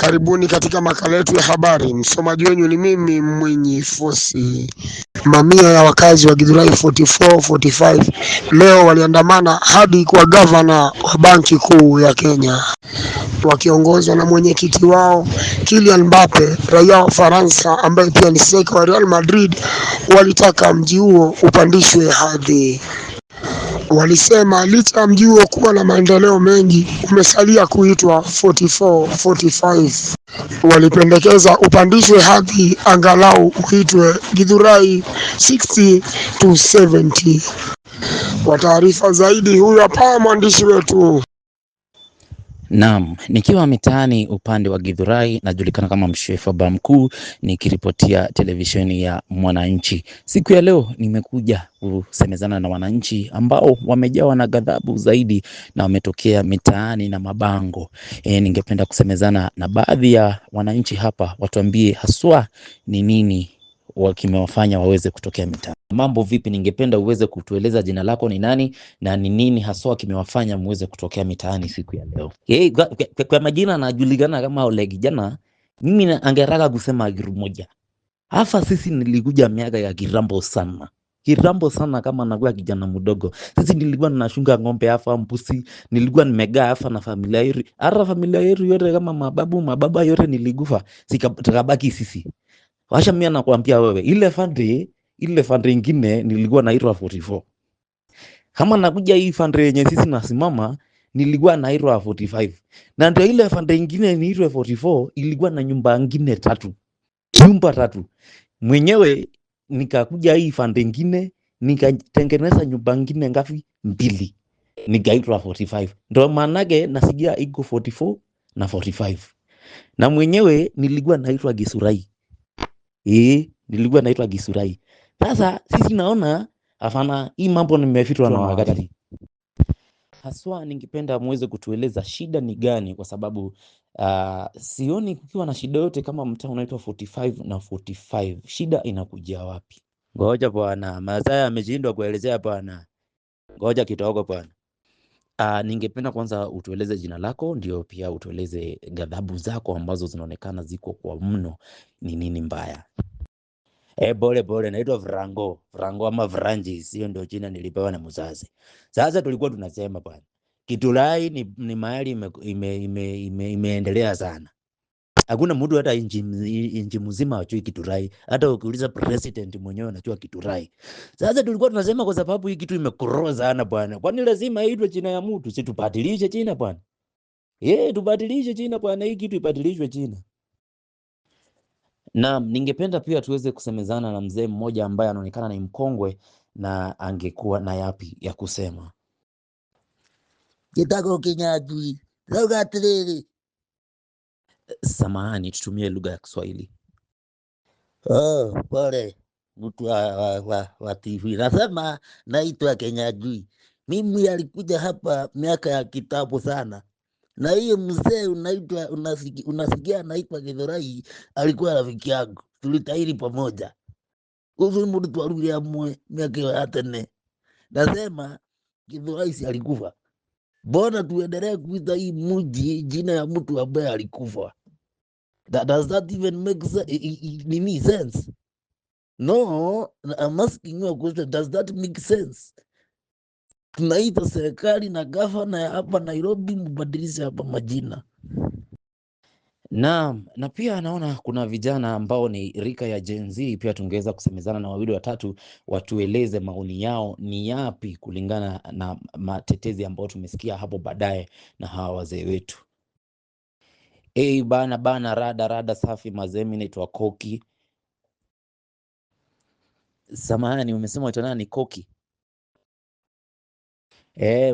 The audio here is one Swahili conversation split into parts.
Karibuni katika makala yetu ya habari. Msomaji wenu ni mimi Mwinyi Fosi. Mamia ya wakazi wa Githurai 44, 45 leo waliandamana hadi kwa gavana wa Banki Kuu ya Kenya wakiongozwa na mwenyekiti wao Kylian Mbappe, raia wa Faransa ambaye pia ni striker wa Real Madrid. Walitaka mji huo upandishwe hadhi. Walisema licha ya mji huo kuwa na maendeleo mengi, umesalia kuitwa 44 45. Walipendekeza upandishwe hadhi angalau uitwe Githurai 60 to 70. Kwa taarifa zaidi, huyu hapa mwandishi wetu. Naam, nikiwa mitaani upande wa Githurai najulikana kama Mshefa Ba Mkuu, nikiripotia televisheni ya Mwananchi. Siku ya leo nimekuja kusemezana na wananchi ambao wamejawa na ghadhabu zaidi na wametokea mitaani na mabango. Ningependa kusemezana na baadhi ya wananchi hapa watuambie haswa ni nini kimewafanya waweze kutokea mitaani. Mambo vipi? Ningependa uweze kutueleza jina lako ni nani na ni nini haswa kimewafanya muweze kutokea mitaani siku ya leo? Hey, kwa majina najulikana kama Ole Kijana. Mimi angetaka kusema kitu moja. Hapa sisi nilikuja miaka ya kitambo sana. Kitambo sana kama nakuwa kijana mdogo. Sisi nilikuwa ninachunga ng'ombe hapa, mbuzi, nilikuwa nimegaa hapa na familia yetu. Hata familia yetu yote kama mababu, mababa yote nilikufa. Tukabaki sisi. Wacha mimi nakwambia wewe, ile fande ingine nilikuwa naitwa 44. Kama nakuja hii fande yenye sisi nasimama, nilikuwa naitwa 45. Na ndio ile fande ingine niitwe 44 ilikuwa na nyumba ingine tatu. Nyumba tatu. Mwenyewe nikakuja hii fande ingine nikatengeneza nyumba ingine ngapi? Mbili. Nikaitwa 45. Ndio maanake nasikia iko 44 na 45. Na mwenyewe nilikuwa naitwa Githurai. Nilikuwa naitwa Githurai. Sasa sisi naona hapana, hii mambo nimefitwa na wakati. Haswa ningependa muweze kutueleza shida ni gani, kwa sababu sioni kukiwa na shida yote kama mtaa unaitwa 45 na 45. Shida inakuja wapi? Ngoja bwana, Masai ameshindwa kuelezea bwana. Ngoja kidogo bwana. Ningependa kwanza utueleze jina lako, ndio pia utueleze ghadhabu zako ambazo zinaonekana ziko kwa mno, ni nini mbaya? Pole pole, naitwa Frango. Frango ama Francis, hiyo ndio jina nilipewa na mzazi. Sasa tulikuwa tunasema bwana, Githurai ni mahali imeendelea sana. Hakuna mtu hata inchi mzima hajui Githurai. Hata ukiuliza president mwenyewe anajua Githurai. Sasa tulikuwa tunasema kwa sababu hii kitu imegrow sana bwana. Kwani lazima iitwe jina ya mtu? Si tubadilishe jina bwana. Tubadilishe jina bwana, hii kitu ibadilishwe jina. Naam, ningependa pia tuweze kusemezana na mzee mmoja ambaye anaonekana ni mkongwe na angekuwa na yapi ya kusema. Gitagwo Kinyanjui. Ndauga atiriri. Samahani, tutumie lugha ya Kiswahili. Oh, pole mtu wa TV. Nasema naitwa Kinyanjui. Mimi alikuja hapa miaka ya kitambo sana, na hiyo mzee unaitwa unasikia anaitwa Githurai, alikuwa rafiki yangu, tulitairi pamoja. Ucio mundu twarugire amwe miaka ĩyo ya tene. Nasema Githurai si alikufa, mbona tuendelee kuita hii mji jina ya mtu ambaye alikufa? Does that even make nini sense? No, I'm asking you a question. Does that make sense? Tunaita serikali na gavana ya hapa Nairobi mbadilishe hapa majina. Naam, na pia naona kuna vijana ambao ni rika ya Gen Z, pia tungeweza kusemezana na wawili watatu watueleze maoni yao ni yapi kulingana na matetezi ambayo tumesikia hapo baadaye na hawa wazee wetu. Hey, bana bana, rada rada safi mazee, mimi naitwa Koki. Samahani, umesema unaitwa nani? Koki?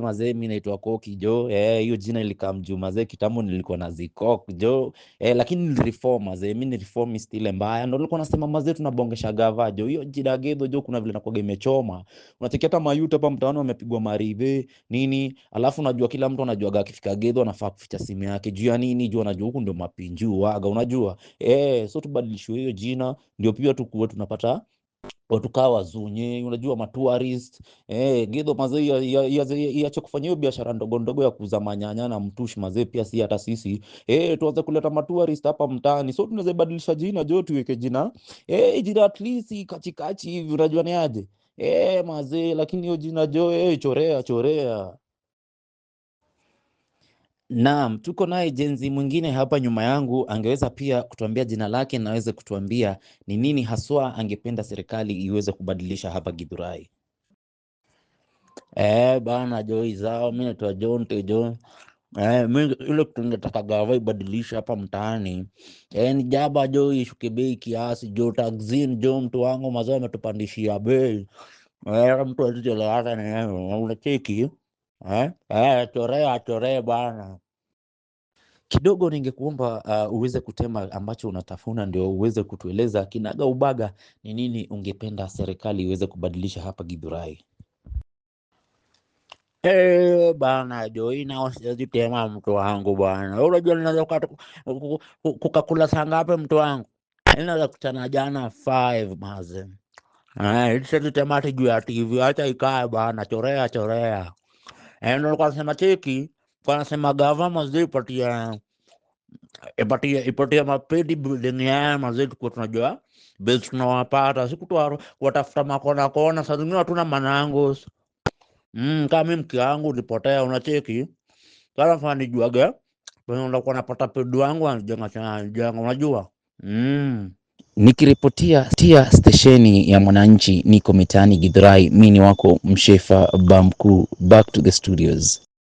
Mazee mimi naitwa Koki jo. Hiyo jina ilikam juu mazee, kitambo nilikuwa na zikok jo. Lakini nilireform mazee, mimi ni reformist ile mbaya. Ndio nilikuwa nasema mazee tunabongesha gava jo. Hiyo jina Gedho jo, kuna vile nakuwaga imechoma. Unacheki hata mayuta hapa mtaani wamepigwa marive nini, alafu unajua kila mtu anajuaga akifika Gedho anafaa kuficha simu yake juu ya nini? Juu anajua huku ndio mapinju waga, unajua. So tubadilishwe hiyo jina ndio pia tukuwe tunapata Watu kaa wazunye, unajua matourist Githo mazee iache kufanya hiyo biashara ndogo ndogo ya kuuza manyanya na mtushi mazee, pia si hata sisi tuanze kuleta matourist hapa mtaani, so tunaweza badilisha jina jo, tuweke jina jina at least kachikachi hivi, unajua ni aje mazee, lakini hiyo jina jo chorea chorea. Naam, tuko naye Gen Z mwingine hapa nyuma yangu, angeweza pia kutuambia jina lake na aweze kutuambia ni nini haswa angependa serikali iweze kubadilisha hapa Githurai. Bana Joy zao, mi naitwa John Tejo. Mi ile kitu ningetaka gava ibadilishe hapa mtaani ni jaba jo ishuke bei kiasi jo, taxin jo, mtu wangu mazao ametupandishia bei mtu azijelewana na unacheki chorea chorea bana. Kidogo ningekuomba uweze kutema ambacho unatafuna ndio uweze kutueleza kinaga ubaga ni nini ungependa serikali iweze kubadilisha hapa Githurai. Bana jo, nao siwezi tema mtu wangu bwana. Wewe unajua ninaweza kukakula saa ngapi mtu wangu? Ninaweza kutana jana 5 maze. Siwezi tema ati juu ya TV, acha ikae bana, chorea chorea. Ndio nilikuwa nasema cheki, kwa nasema gava maze ipatie ipatie mapedi building yao maze, tukuwa tunajua base tunawapata, siku tu kuwatafuta makona kona, saa zingine hatuna manango. Kama mimi mke wangu ulipotea unacheki. Sasa nafaa nijuage penye ndakuwa napata pedu wangu anajenga chana anajenga unajua. Nikiripotia tia stesheni ya Mwananchi, niko mitaani Githurai. Mimi ni wako Mshefa Bamkuu, back to the studios.